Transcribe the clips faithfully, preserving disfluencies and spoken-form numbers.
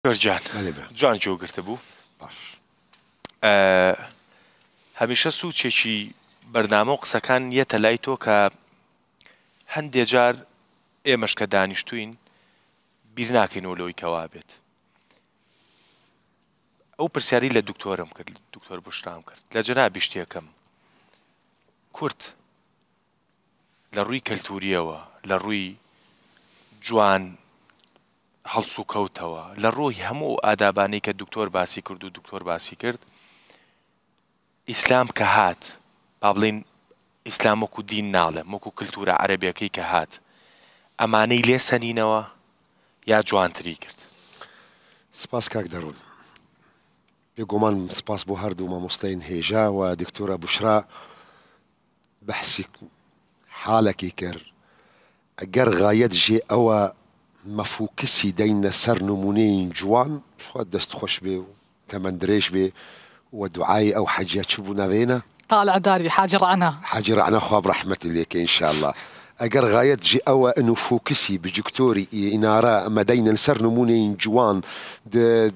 دکتۆر جان، بەڵێ، بە. جوان جێگرتە بوو. باش. ئە، هەمیشە سوچێکی بەرنامە و قسەکان یەتە لای تۆ کە هەندێ جار ئێمەش کە دانیشتوین بیر ناکەینەوە لەوەی کەوا بێت. ئەو پرسیاری لە دکتۆرم کرد، دکتۆر بشرام کرد، لە جەنابی شتێکم کورد لە ڕووی کەلتوریەوە، لە ڕووی جوان هەڵسوکەوتەوە، لە ڕووی هەموو ئادابانەی کە دکتۆر باسی کرد و دکتۆر باسی کرد، ئیسلام کە هات، با بڵین ئیسلام وەکو دین ناڵێم، وەکو کلتورە عەرەبیەکەی کە هات، ئەمانەی لێ سەنینەوە یا جوانتری کرد؟ سپاس کاک دەرون. بێگومان سپاس بۆ هەردوو مامۆستایین هێژا و دکتۆرە بشرا. بەحسی حالەکی کرد. ئەگەر غایەت ژێ ئەوە مەفوکسی دەینە سەر نمونەیین جوان، خوا دەست خۆش بێ و تەمەن درێژ بێ و دوعای ئەو حەجیە چ بوو ناوێنە؟ طالع داربی حاجی ڕعنا. حاجی ڕعنا، خواب ڕەحمەتی لێکە ئینشاءالله. ئەگەر غایەت ژێ ئەوە ئەن و فوکسی بجکتۆری ئینارە ئەمە دەینە سەر نمونەیین جوان د-،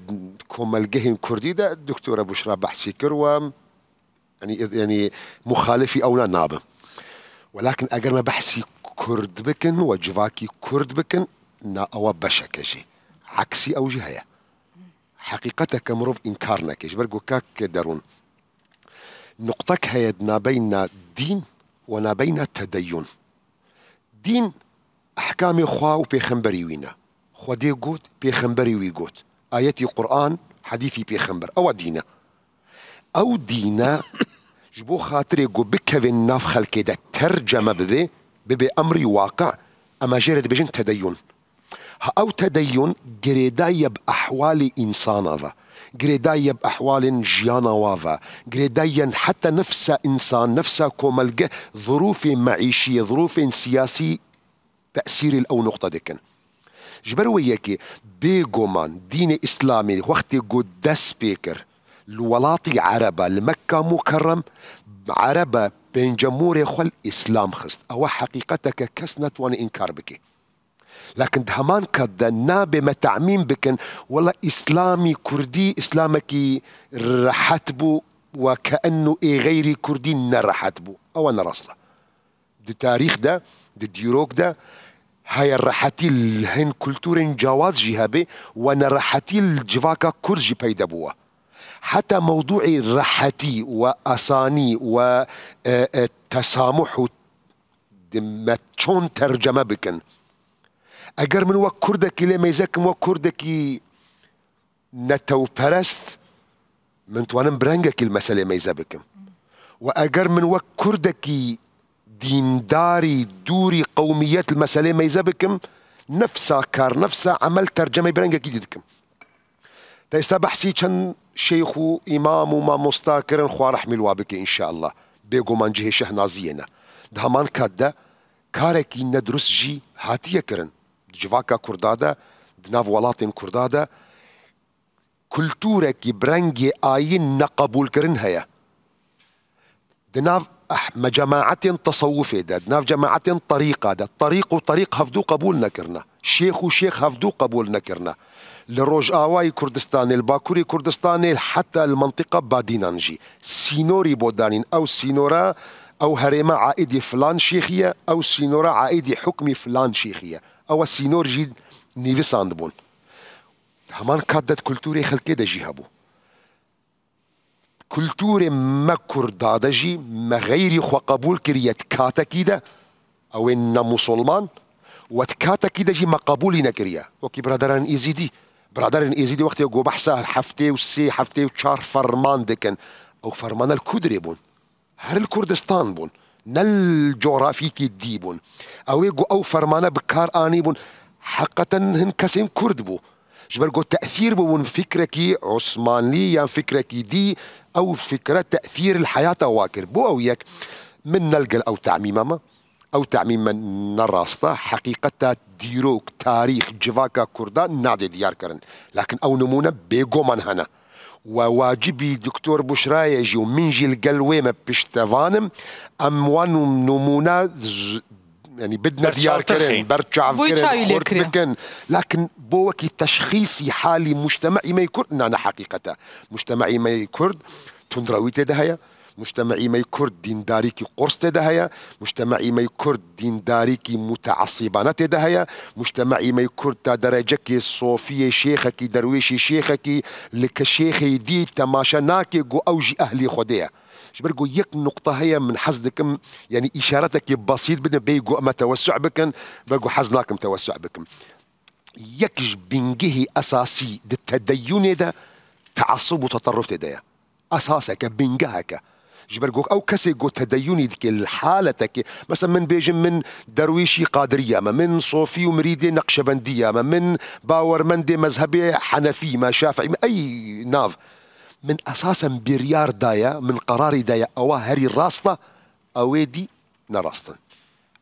کۆمەلگەهین کوردی دە دکتۆرە بشرا بەحسی کرد و یعنی، یعنی مخالفی ئەونا نابم. ولكن ئەگەر مە بەحسی کورد بکن و جڤاکی کورد بکن، نا ئەوە بەشەکە ژێ. عەکسی ئەو ژێ هەیە. حەقیقەتە کە مرۆڤ ئینکار نەکەی. ژبەر گۆ کاک دەرون. نقطەک هەیە نابەینە دین و نابەینە تەدەیون. دین ئەحکامی خوا و پێخەمبەری وینە. خودێ گوت، پێخەمبەری وی گوت. ئاەتی قورئان، حەدیثی پێخەمبەر. ئەوە دینە. ئەو دینە ji bo xatirê ku bikevên nav xelkê de terceme bibê, bibê emrî waqi, em ê jê re dibêjin tedeyûn. Ha ew tedeyûn girêdayî ye bi ehwalê însana ve, girêdayî ye bi ehwalên jiyana wa ve, girêdayî ye heta nefsa însan, nefsa komelge, zirûfê meîşî, zirûfên siyasî tesîrê li ew nuqte dikin. Ji ber wê yekê bêguman dînê Îslamê wextê ku dest pê kir li welatî Ereba, li Mekka Mukerrem, Ereba pêncemûrê xwe li Îslam xist. Ewe heqîqeteke kes netwane înkar bike. Lakin di heman kat de nabe me te'mîm bikin, wela Îslamî Kurdî, Îslamekî rehet bû, we ke enno ê xeyrî Kurdî nerehet bû. Ewe ne rast e. Di tarîx de, di dîrok de heye rehetî li hin kulturên cawaz jî hebe, we nerehetî li civaka Kurd jî peyde bûwe. Heta mewdûê rehetî we asanî we, e, e, tesamuh û di me çon terceme bikin. Eger min wek Kurdekî lê meyze kim, wek Kurdekî netewperest, min twanim bi rengekî li meselê meyze bikim. Û eger min wek Kurdekî dîndarî, dûrî qewmiyet li meselê meyze bikim, nefsa kar, nefsa emel tercemeyê bi rengekî dî dikim. Te êsta behsî çend şeyx û îmam û mamosta kirin, xwa rehmî li wa bike înşeallah. Bêguman cihê şehnaziyê ne. Di heman kat de karekî nedurist jî hatiye kirin. Di civaka Kurda de, di nav welatên Kurda de, kulturekî bi rengê ayîn neqebûlkirin heye. Di nav eh, me cemaetên tesewufê de, di nav cemaetên terîqa de, terîq û terîq hevdû qebûl nekirine. Şêx û şêx hevdû qebûl nekirine. Li Rojavayê Kurdistanê, li Bakurê Kurdistanê, heta li mentiqa Badînan jî. Sînorî bo danîn. Ew sînora, ew herêma aîdî filan şêxî ye, ew sînora aîdî hukmî filan şêxî ye. Ew sînor jî nivîsandibûn. Heman kat de di kulturê xelkê de jî hebû. Kulturê me Kurda de jî me xeyrî xwe qebûl kiriye di katekî de, ew ê ne musulman, we di katekî de jî me qebûlî nekiriye. Wekî biraderanên Êzîdî. Biraderên Êzîdî wextê ku behsa heftê û sê, heftê û çar ferman dikin, ew fermane li ku dirê bûn? Her li Kurdistan bûn, ne li cografîkî dî bûn. Ew ê ku ew fermane bi kar anîbûn, heqeten hin kesên Kurd bû. Ji ber ku tesîr bûbûn fikrekî Osmanlî yan fikrekî dî, ew fikre tesîr li heyata wa kir. Bo ew yek, min ne li gel ew temîma me. Ew temîm me ne rast e. Heqîqeta dîrok, tarîx, civaka Kurda nadê diyar kirin. Lakin ew nimûne bêguman hene. We wacibî Doktor Buşrayê jî û min jî li gel wê me piştevan im. Em wan nimûne z-, yanî bidine diyarkirin, berçavkirin, xurt bikin. Lakin bo wekî teşxîsî halî mujtema'î me yê Kurd nane heqîqete. Mujtema'î me yê Kurd tundrewî tê de heye. Mujtema'î me yê Kurd dîndarîkî qurs tê de heye. Mujtema'î me yê Kurd dîndarîkî muteasibane tê de heye. Mujtema'î me yê Kurd ta derecekê sofiyê şêxekî, derwêşî şêxekî li ke şêxê dî temaşe nake ku ew jî ehlî Xwedê ye. Ji ber ku yek nuqta heye min hez dikim, yanî îşaretekê besît bidin, bêyî ku me tewessu bikin, ji ber ku hez nakim tewessu bikim. Yek ji bingehî esasî di tedeyunê de teasub û teterruf tê de ye. Esaseke, bingeheke. Ji ber ku ew kesê ku tedeyunî dike li haletekê, mesela min bêjim min derwîşî qadiriya me, min sofî û mirîdê neqşebendî ya me, min bawermendê mezhebê henefî me, şafîî me, ey nav. Min esasen biryar daye, min qerarî daye, ewa herî rast e, ew ê dî ne rast in.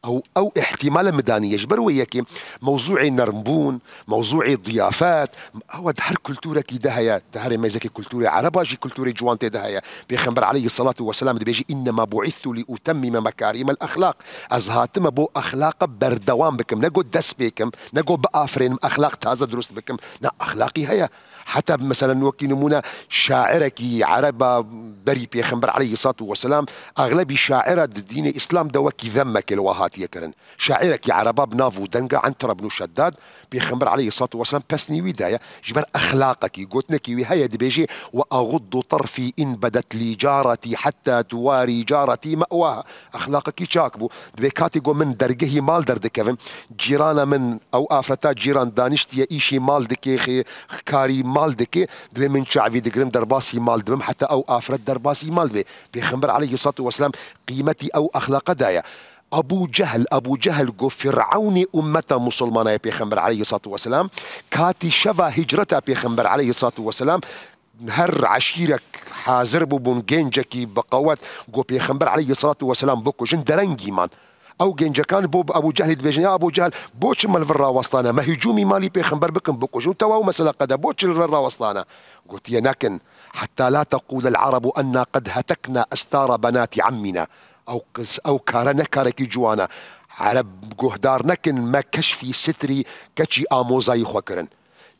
Ew, ew îhtîmale min daniye. Ji ber wê yekê mewzûê nermbûn, mewzûê diyafet, ewa di her kultûrekî de heye. Di herê mêzekê kultûrê ereba jî kultûrê ciwan tê de heye. Pêxember aleyhisselatu vesselam dibêje, "Innema bu'ithtu li utemmime mekarimel exlaq." Ez hatime bo exlaqa berdewam bikim. Ne got dest pê kim, ne got biafirênim, exlaq taze dirust bikim. Ne, exlaqî heye. Heta, meselen, wekî nimûne şairekî ereba berî Pêxember aleyhisselatu vesselam, exlebî şaira di dînê Îslam de wekî zemmekê li wa hatiye kirin. Şairekî ereba bi nav û denga Entara bin Şeddad, Pêxember aleyhisselatu vesselam pesnî wî daye. Ji ber exlaqekî, gotinekî wî heye, dibêje, "Ve aguddu terfî in bedet lî caretî hetta tuwarî caretî me'waha." Exlaqekî çak bû. Dibê katê ku min dergehî mal derdikevim, cîrana min, ew afreta cîran daniştiye, îşî mal dike, xê-, karî mal dike, dibê min çavî digirim, derbasî mal dibim, heta ew afret derbasî mal dibe. Pêxember aleyhisselatu vesselam qîmetî ew exlaqa daye. Ebû Cehl, Ebû Cehl ku Fîrewnê ummeta Musulmana ye Pêxember aleyhisselatu vesselam, katî şeva hicreta Pêxember aleyhisselatu vesselam, her eşîrek hazir bûbûn, gencekî bi qewet, got, "Pêxember aleyhisselatu vesselam bikujin." Derengî man. Ew gencekan bo Ebû Cehlî dibêjin, "Ya Ebû Cehl, bo çi me li vir rawestane? Me hicûmî malî Pêxember bikin, bikujin û tewa, mesele qede, bo çi li vir rawestane?" Gotiye, "Nekin, hetta la teqûlel erebu enna qed hetekna estara benatî emmîna." Ew qis-, ew kare ne karekî ciwan e. Ereb guhdar nekin me keşfî sitrî keçî amozayî xwe kirin.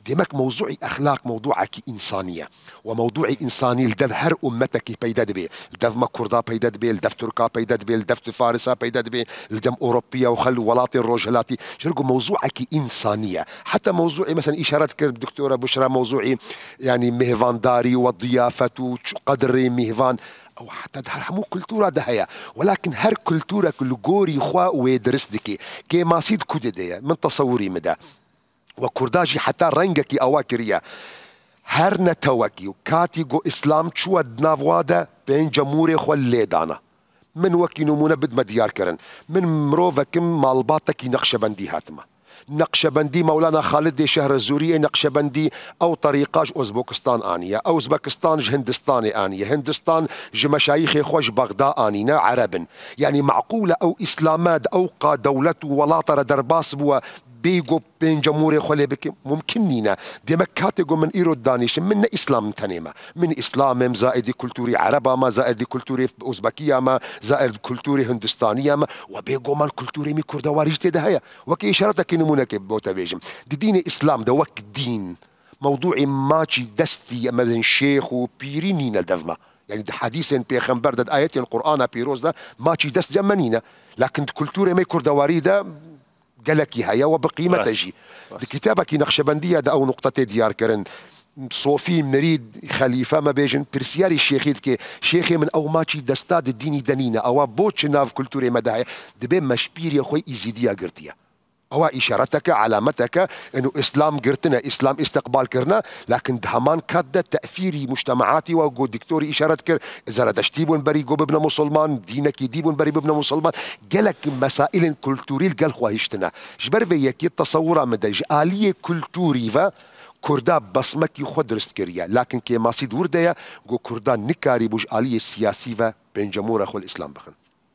Demek mewzûî exlaq mewdûekî însanî ye. Û mewdûî însanî li dev her ummetekî peyde dibe. Li dev me Kurda peyde dibe, li dev Tirka peyde dibe, li dev Farisa peyde dibe, li dem Ewropiya û xel welatên rojhilatî. Ji ber ku mewzûekî însanî ye. Heta mewzûê, mesela, îşaret kir Doktora Buşra, mewzûî, yanî, mêhvandarî û diyafet û ç-, qedrê mêhvan. Ew heta di her hemû kultura de heye. Welakin her kulturek li gorî xwe wê dirist dike. Kêmasî di ku de ye? Min tesewurî min de. We Kurda jî heta rengekî awa kiriye. Her netewekî û katî ku Îslam çûye di nav wa de, pêncemûrê xwe lê dana. Min wekî nimûne bidime diyar kirin. Min mirovekim malbatekî Neqşebendî hatime. Neqşebendî, Mewlana Xalidê Şehrezûriyê Neqşebendî, ew terîqa ji Ozbekistan aniye. Ozbekistan ji Hindistanê aniye. Hindistan ji meşayîxê xwe ji Bexda anîne, Ereb in. Yanî meqûl e ew Îslame di ew qa dewlet û welata re derbas bûye, bêyî ku pêncemûrê xwe lê bike? Mumkin nîne. Demek katê ku min îro didanîşim, min ne Îslam tenê me. Min Îslam im, zaîdî kultûrê Ereba me, zaîdî kultûrê Ozbekiya me, zaîd kultûrê Hindistaniya me. We bêguman kultûrê me Kurdewarî jî tê de heye. Wekî îşaretekî nimûnekê bo te bêjim. Di dînê Îslam de wek dîn, mewdûê maçî destî, em bêjin şêx û pîrî nîne li dev me. Yanî di hedîsên pêxember de, di ayetên Qur'ana pîroz de maçî dest cem me nîne. Lakin di kultûrê me Kurdewarî de gelekî heye we bi qîmet e jî. Di kitabekî Neqşebendiya de ew nuqte tê diyar kirin. Sofî, mirîd, xelîfe me bêjin, pirsiyarî şêxî dike. Şêxê min, ew maçî desta di dînî de nîne. Ewa bo çi nav kultûrê me de heye? Dibê me ji pîrê xwe Îzîdiya girtiye. Ewa îşareteke, alameteke, eno Îslam girtine, Îslam îstiqbal kirine, lakin di heman kat de tesîrî mujtemaatî wa ku doktorî îşaret kir, Zeredeştî bûn berî ku bibine musulman, dînekî dî bûn berî bibine musulman. Gelek mesaîlên kultûrî li gel xwe hiştine. Ji ber vê yekê tesewura min de ji aliyê kultûrî ve Kurda besmekî xwe dirist kiriye. Lakin kêmasî di wir de ye ku Kurda nikarîbû ji aliyê siyasî ve pêncemûra xwe li Îslam bixin.